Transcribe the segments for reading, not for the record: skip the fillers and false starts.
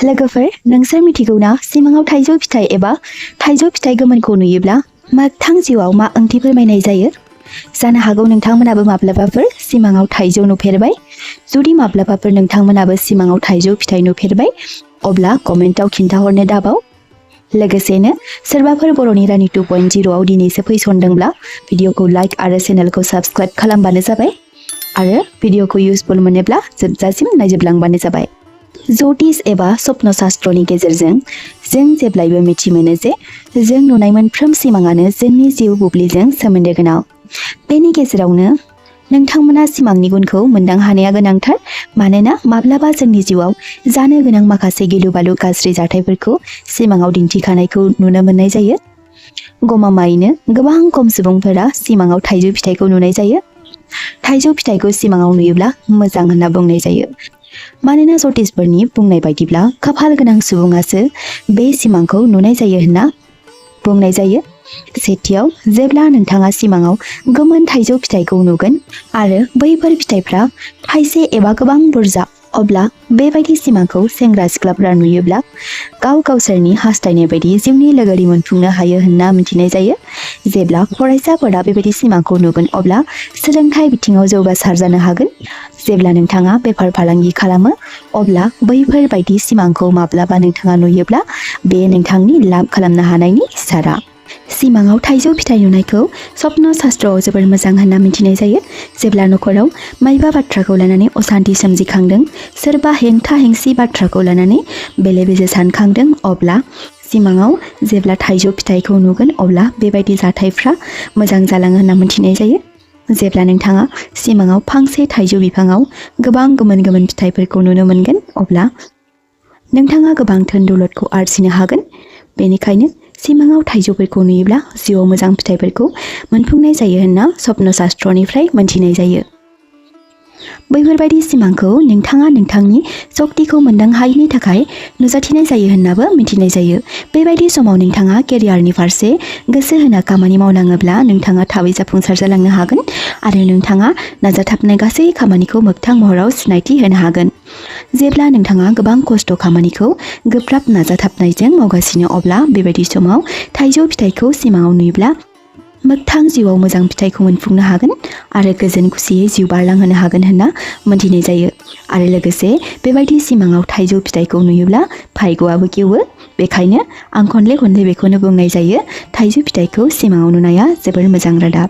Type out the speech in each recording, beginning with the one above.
लोगोफोर नोंसोर मिथिगौना सिमाङाव थाइजौ फिथाइ एबा थाइजौ फिथाइ गोमोनखौ नुयोब्ला मोगथां जिउआव मा ओंथि फोरमायनाय जायो? जानो हागौ नोंथांमोनाबो माब्लाबाफोर सिमाङाव थाइजौ नुफेरबाय। जुदि माब्लाबाफोर नोंथांमोनाबो सिमाङाव थाइजौ फिथाइ नुफेरबाय अब्ला कमेन्टआव खिन्थाहरनो दाबाव। लोगोसेनो सोरबाफोर बर'नि रानि 2.0 आव दिनैसो फैसनदोंब्ला भिडिअखौ लाइक आरो चेनेलखौ साबस्क्राइब खालामबानो जाबाय आरो भिडिअखौ इउजफुल मोनोब्ला जोबजासिम नायजोबलांबानो जाबाय। ज्योतिष एबा स्वप्न शास्त्रनि गेजेरजों जों जेब्लायबो मिथि मोनो जे जों नुनाय मोनफ्रोम सिमाङानो जोंनि जिउ बुब्लिजों सोमोन्दो गोनां। बेनि गेजेरावनो नोंथांमोना सिमांनि गुनखौ मोनदां हानाया गोनांथार, मानोना माब्लाबा जोंनि जिउआव जानो गोनां माखासे गिलु-बालु गाज्रि जाथायफोरखौ सिमाङाव दिन्थिखानायखौ नुनो मोननाय जायो। गमामायैनो गोबां खम सुबुंफोरा सिमाङाव थाइजौ फिथाइखौ नुनाय जायो। थाइजौ फिथाइखौ सिमाङाव नुयोब्ला मोजां होनना बुंनाय जायो, मानोना ज्योतिषफोरनि बुंनाय बायदिब्ला खाफाल गोनां सुबुङासो बे सिमांखौ नुनाय जायो होनना बुंनाय जायो। सेथियाव, जेब्ला नोंथाङा सिमाङाव गोमोन थाइजौ फिथाइखौ नुगोन आरो बैफोर फिथाइफ्रा थाइसे एबा गोबां बुरजा, अब्ला बेबायदि सिमांखौ सेंग्रा सिख्लाफोरा नुयोब्ला गावसोरनि हास्थायनाय बायदि जिउनि लोगोरि मोनफुंनो हायो होनना मिथिनाय जायो। जेब्ला फरायसाफोरा बेबायदि सिमांखौ नुगोन अब्ला सोलोंथाइ बिथिङाव जौगासार जानो हागोन। जेब्ला नोंथाङा बेफार फालांगि खालामो अब्ला बैफोर बायदि सिमांखौ माब्लाबा नोंथाङा नुयोब्ला बे नोंथांनि लाब खालामनो हानायनि इसारा। सिमाङाव थाइजौ फिथाइ नुनायखौ स्वप्न शास्त्रआव जोबोर मोजां होनना मिथिनाय जायो। जेब्ला नखराव मायबा बाथ्राखौ लानानै असान्थि सोमजिखांदों, सोरबा हेंथा हेंसि बाथ्राखौ लानानै बेले बेजे सानखांदों, अब्ला सिमाङाव जेब्ला थाइजौ फिथाइखौ नुगोन अब्ला बेबायदि जाथायफ्रा मोजां जालाङो होनना मिथिनाय जायो। जेब्ला नोंथाङा सिमाङाव फांसे थाइजौ बिफाङाव गोबां गोमोन गोमोन फिथाइफोरखौ नुनो मोनगोन अब्ला नोंथाङा गोबां धोन दौलतखौ आरजिनो हागोन। बेनिखायनो सिमाङाव थाइजौफोरखौ नुयोब्ला जिउआव मोजां फिथाइफोरखौ मोनफुंनाय जायो होनना स्वप्न शास्त्रनिफ्राय मोनथिनाय जायो। बैफोरबायदि सिमांखौ नोंथाङा नोंथांनि सक्तिखौ मोनदां हायैनि थाखाय नुजाथिनाय जायो होननाबो मिथिनाय जायो। बेबायदि समाव नोंथाङा केरियारनि फारसे गोसो होना खामानि मावलाङोब्ला नोंथाङा थाबै जाफुंसार जालांनो हागोन आरो नोंथाङा नाजाथाबनाय गासै खामानिखौ मोगथां महराव सिनायथि होनो हागोन। जेब्ला नोंथाङा गोबां खस्थ' खामानिखौ गोब्राब नाजाथाबनायजों मावगासिनो अब्ला बेबायदि समाव थाइजौ फिथाइखौ सिमाङाव नुयोब्ला मोगथां जिउआव मोजां फिथाइखौ मोनफुंनो हागोन आरो गोजोन खुसियै जिउ बारलांहोनो हागोन होनना मोनथिनाय जायो। आरो लोगोसे बेबायदि सिमाङाव थाइजौ फिथाइखौ नुयोब्ला भाग्यआबो गेवो। बेखायनो आं खनले खनले बेखौनो बुंनाय जायो, थाइजौ फिथाइखौ सिमाङाव नुनाया जोबोर मोजां रादाब।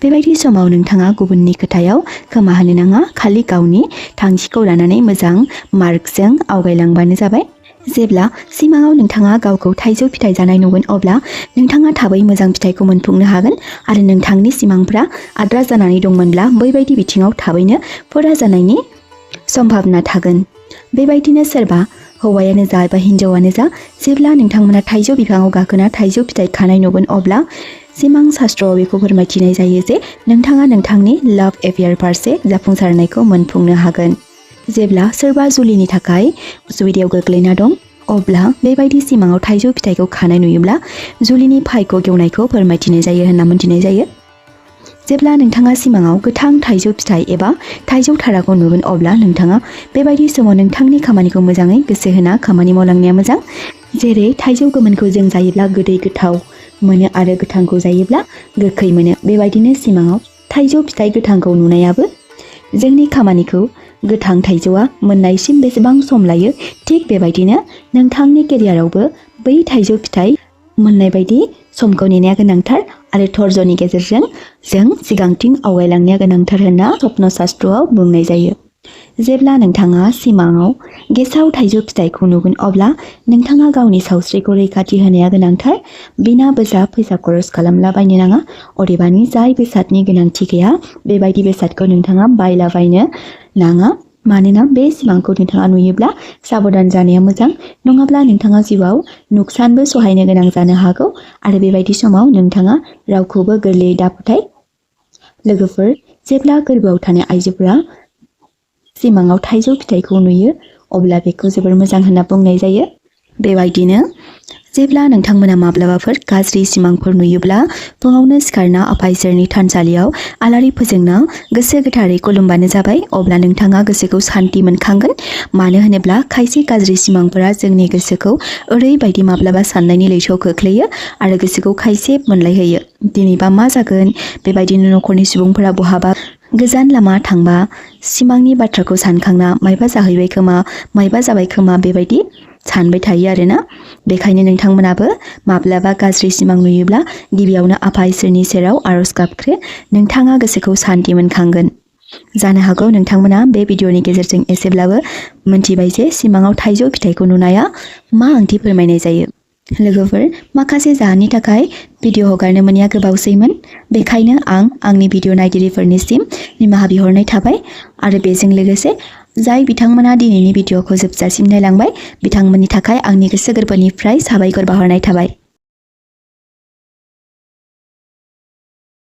बेबायदि समाव नोंथाङा गुबुननि खोथायाव खोमा होनो नाङा, खालि गावनि थांखिखौ लानानै मोजां मार्गजों आवगायलांबानो जाबाय। जेब्ला सिमाङाव नोंथाङा गावखौ थाइजौ फिथाइ जानाय नुगोन अब्ला नोंथाङा थाबै मोजां फिथाइखौ मोनफुंनो हागोन आरो नोंथांनि सिमांफ्रा आद्रा जानानै दंमोनब्ला बैबायदि बिथिङाव थाबैनो फुरा जानायनि सम्भाबना थागोन। बेबायदिनो सोरबा हौवायानो जा एबा हिन्जावानो जा, जेब्ला नोंथांमोना थाइजौ बिफाङाव गाखोना थाइजौ फिथाइ खानाय नुगोन अब्ला सिमां शास्त्रआव बेखौ फोरमायथिनाय जायो जे नोंथाङा नोंथांनि लाभ एफेयार फारसे जाफुंसारनायखौ मोनफुंनो हागोन। जेब्ला सोरबा जुलिनि थाखाय उसुबिदायाव गोग्लैना दं अब्ला बेबायदि सिमाङाव थाइजौ फिथाइखौ खानाय नुयोब्ला जुलिनि भाग्य गेवनायखौ फोरमायथिनाय जायो होनना मिथिनाय जायो। जेब्ला नोंथाङा सिमाङाव गोथां थाइजौ फिथाइ एबा थाइजौ थाराखौ नुगोन अब्ला नोंथाङा बेबायदि समाव नोंथांनि खामानिखौ मोजाङै गोसो होना खामानि मावलांनाया मोजां। जेरै थाइजौ गोमोनखौ जों जायोब्ला गोदै गोथाव मोनो आरो गोथांखौ जायोब्ला गोखै मोनो, बेबायदिनो सिमाङाव थाइजौ फिथाइ गोथांखौ नुनायाबो जोंनि खामानिखौ गोथां थाइजौआ मोननायसिम बेसेबां सम लायो, थिग बेबायदिनो नोंथांनि केरियारावबो बै थाइजौ फिथाइ मोननाय बायदि समखौ नेनाया गोनांथार आरो धर्जनि गेजेरजों जों सिगांथिं आवगायलांनाया गोनांथार होनना स्वप्न शास्त्रआव बुंनाय जायो। जेब्ला नोंथाङा सिमाङाव गेसाव थाइजौ फिथाइखौ नुगोन अब्ला नोंथाङा गावनि सावस्रिखौ रैखाथि होनाया गोनांथार। बिना बोजा फैसा खरस खालामलाबायनो नाङा, अदेबानि जाय बेसादनि गोनांथि गैया बेबायदि बेसादखौ नोंथाङा बायलाबायनो नाङा, मानोना बे सिमांखौ नोंथाङा नुयोब्ला साबधान जानाया मोजां, नङाब्ला नोंथाङा जिउआव नुकसानबो सहायनो गोनां जानो हागौ आरो बेबायदि समाव नोंथाङा रावखौबो गोरलैयै दाफोथाय। लोगोफोर, जेब्ला गोरबोआव थानाय आइजोफोरा सिमाङाव थाइजौ फिथाइखौ नुयो अब्ला बेखौ जोबोर मोजां होनना बुंनाय जायो। बेबायदिनो जेब्ला नोंथांमोना माब्लाबाफोर गाज्रि सिमांफोर नुयोब्ला फुङावनो सिखारना आफा इसोरनि थानसालियाव आलारि फोजोंना गोसो गोथारै खुलुमबानो जाबाय। अब्ला नोंथाङा गोसोखौ सान्ति मोनखांगोन। मानो होनोब्ला खायसे गाज्रि सिमांफोरा जोंनि गोसोखौ ओरैबायदि माब्लाबा साननायनि लैथोआव खोख्लैयो आरो गोसोखौ खायसे मोनलायहोयो। दिनैबा मा जागोन? बेबायदिनो न'खरनि सुबुंफोरा बहाबा गोजान लामा थांबा सिमांनि बाथ्राखौ सानखांना मायबा जाहैबाय खोमा, मायबा जाबाय खोमा बेबायदि सानबाय थायो आरोना। बेखायनो नोंथांमोनाबो माब्लाबा गाज्रि सिमां नुयोब्ला गिबियावनो आफा इसोरनि सेराव आरज गाबख्रो। नोंथाङा गोसोखौ सान्ति मोनखांगोन। जानो हागौ नोंथांमोना बे भिडिअनि गेजेरजों एसेब्लाबो मोनथिबाय जे सिमाङाव थाइजौ फिथाइखौ नुनाया मा ओंथि फोरमायनाय जायो। लोगोफोर, माखासे जाहोननि थाखाय भिडिअ हगारनो मोनैया गोबावसैमोन। बेखायनो आं आंनि भिडिअ नायगिरिफोरनिसिम निमाहा बिहरनाय थाबाय आरो बेजों लोगोसे जाय बिथांमोना दिनैनि भिडिअखौ जोबजासिम नायलांबाय बिथांमोननि थाखाय आंनि गोसो गोरबोनिफ्राय साबायखर बावहरनाय थाबाय।